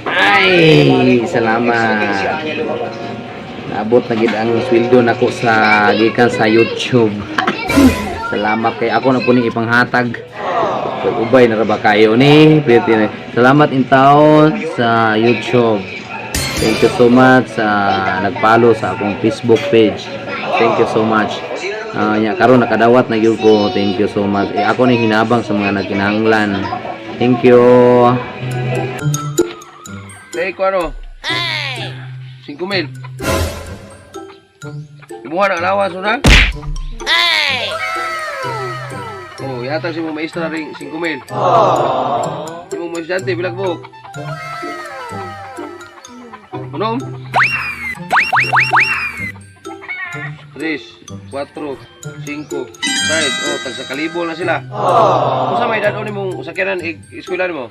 Ay, salamat. Naabot na gid ang sweldo nako sa gikan sa YouTube. Salamat kay ako na po ning ipanghatag. Pag ubay na ra ba kayo ni? Pwede na. Salamat in taon sa YouTube. Thank you so much sa nag-follow sa akong Facebook page. Thank you so much. Nya karon nakadawat na gyud ko. Thank you so much. Eh, ako ni hinabang sa mga nagkinahanglan. Thank you. Hey, ko ano? 5 mil. Imuha ng allowance mo na? Oh, yata si mo maestra ring 5 mil. Imo mo estudyante, bilag buhok. Unom? Tres, cuatro, cinco, seis. Oh, tag sa kalibo na sila. Kung sa may dadon nimong sakyanan, eskwela nimo?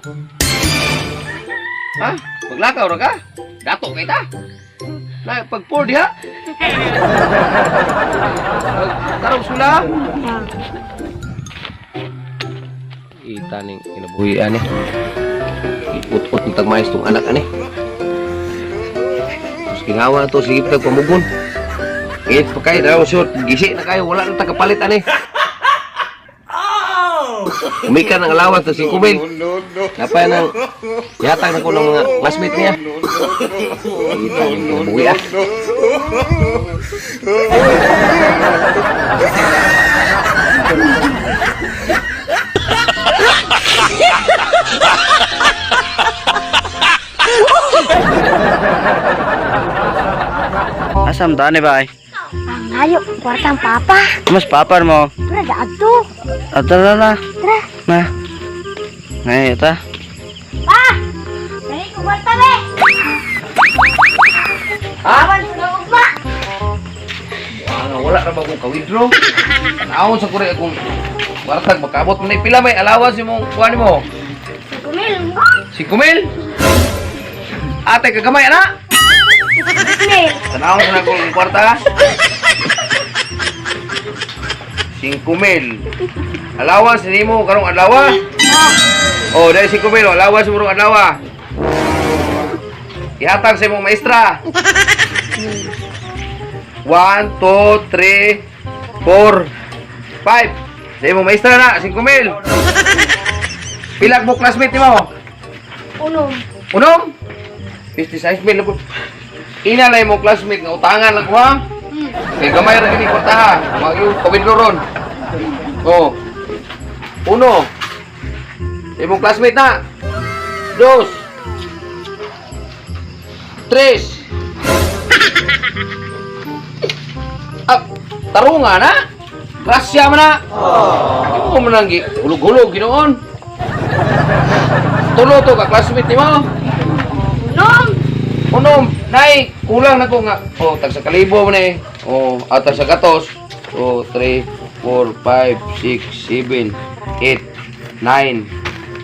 Ha? Maglakaw ra ka? Dato kay ta. Na pag four diha. Tarong sula. Ita ning kinabuhi ani. Iput-put ng tagmayos tong anak ani. Tapos ginawa na to sige pa pamugon. Ngit pa kayo, daw short, gisi na kayo, wala na tagapalit ani. Umika ng allowance to 5 mil. Napay ng yatag na ko ng mga classmate niya. Ita ning kinabuhi ah. Asam ta ni bay? Ang layo, kwarta ang papa. Mas papar mo. Tara, daadto. Atara na. Tara. Na. Ngay ta. Pa! Dali ko kwarta be. Ha? Awan sa ugma. Ah, wala ra ba akong ka-withdraw? Tanawon sa kuri akong wartag makabot man ni pila may allowance imong kuan nimo. Kumil. 5,000. Ate kagamay ana. Kumil. Tanawon sa akong kwarta. 5,000. Allowance nimo karong adlaw. Oh, dahil 5,000 allowance mo karong adlaw. Ihatag sa imong maestra. 1, 2, 3, 4, 5. Sa imong maestra na, 5,000. Pila mo classmate nimo? Unom. Unom? 56 mil. Ina na imong classmate nga utangan lang ko ha. Kay gamay ra gini kwarta ha. Mag pawidro ron. Oh. Uno. Sa imong classmate na. Dos. Tres. Ah, tarunga na. Grasya man na. Imo man lang gi hulog-hulog ginoon. Tulo to ka classmate nimo. Unom. Unom, nay, kulang na ko nga. Oh, tag sa kalibo man eh. Oh, at tag sa gatos. 2, 3, 4, 5, 6, 7, 8, 9,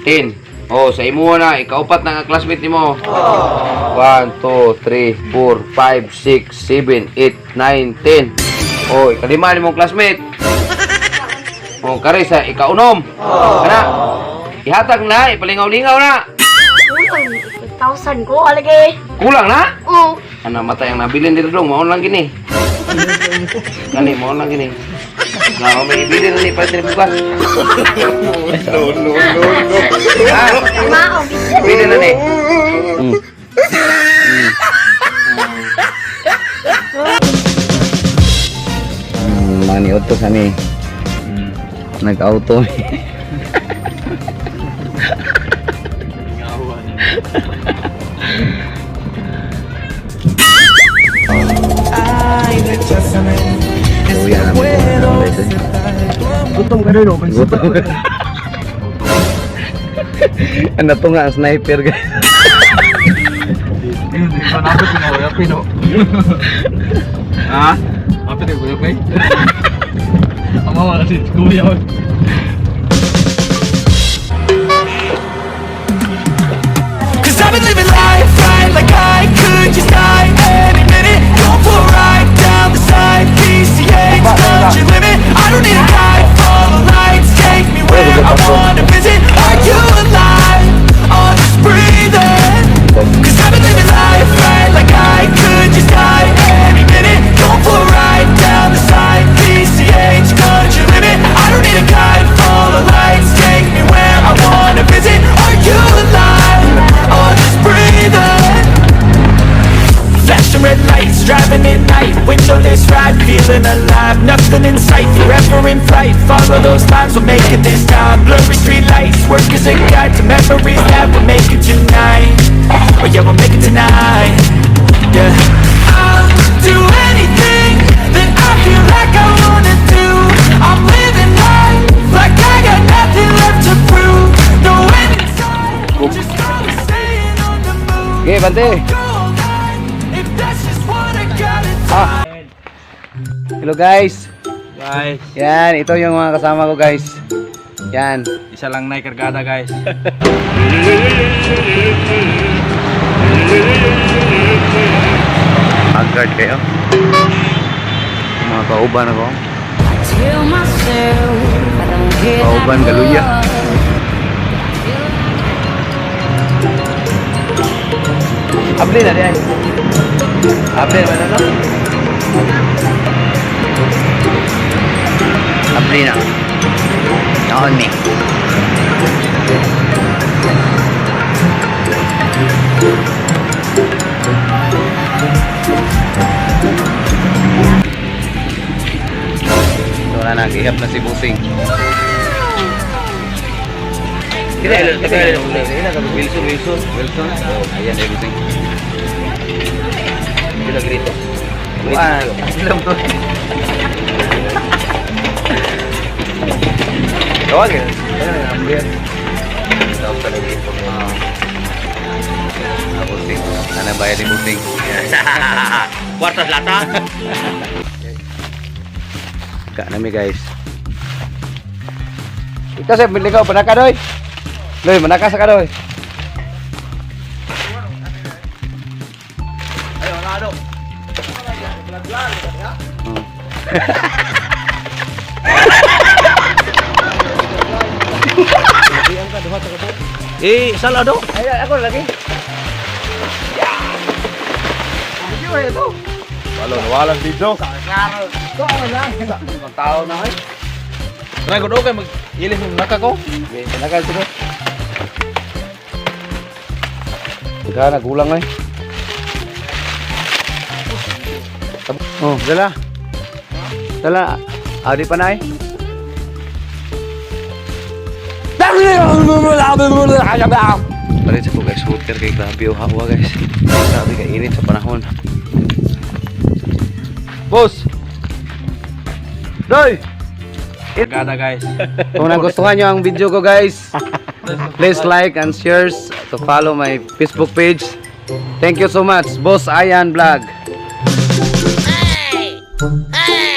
10. Oh, sa imo na, ikaupat na nga classmate nimo. 1, 2, 3, 4, 5, 6, 7, 8, 9, 10. Oh, ikalima nimong classmate. Oh, kare sa ikaunom. Kana. Ihatag na, ipalingaw-lingaw na. Unom. 1,000 ko alagay. Kulang na. Oo. Ana matay ang nabilin dito dong, maon lang gini. Kani maon lang gini. Na may ibilin ni palit ni bukas. No, no, no, no. Ah, Mao. bilin na ni. Mga ni-auto kami. Nag-auto. Kuya namin ito, guys, eh. Gutom ka rin, oh. Gutom. Ano to nga, ang sniper guys. Hindi pa natin pinuya, pino. Ha? Apit yung kuya, pay? Ang mama kasi kuya. 'Cause I've been living life right like I could just die any minute. Going for a ride down the side, PCH, country limit. I don't need a guide, follow lights, take me where I wanna visit. Are you alive? Or just breathing? Feeling alive, nothing in sight. Forever in flight, follow those lines. We'll make it this time. Blurry street lights, work as a guide to memories that we're making tonight. Oh yeah, we'll make it tonight. Yeah. I'll do anything that I feel like I wanna do. I'm living life like I got nothing left to prove. No end in sight, just always staying on the move. Okay, bante. Go all night, if that's just what I gotta do. Hello, guys. Guys, Yan, ito yung mga kasama ko, guys. Yan. Isa lang na kargada, guys. Haggard kayo. Mga kauban ako. Kauban galuya. Abli na diay. Abli ba na, no? Abli na. Naon ni. So wala na, gihap na si Busing. Wilson, Wilson. Wilson? Oh, ayan eh, Busing. Sila grito. Kuan, alam to. Tawag eh. Ayun, ang biyan. Tawag talaga ito. Ah, Busing. Ano bayad ni Busing? Kwartas lata. Ka nami, guys. Ito sa ikaw panaka doy. Doy, manaka sa kadoy. Eh, salado. Ay, ako lagi. Wala, walang video. Tao na ay. Try ko okay mag ilis mo naka ko. Panaka sila. Ikaw nagulang ay. Oh, dala. Dala. Ah, di pa na ay. Palit sa ko, guys, hooter kay grabe yung hawa, guys. Grabe ka init sa panahon. Boss! Doy! Kargada, guys. Kung nagustuhan nyo ang video ko, guys, please like and share to follow my Facebook page. Thank you so much, Boss Ayan Vlog. Hey!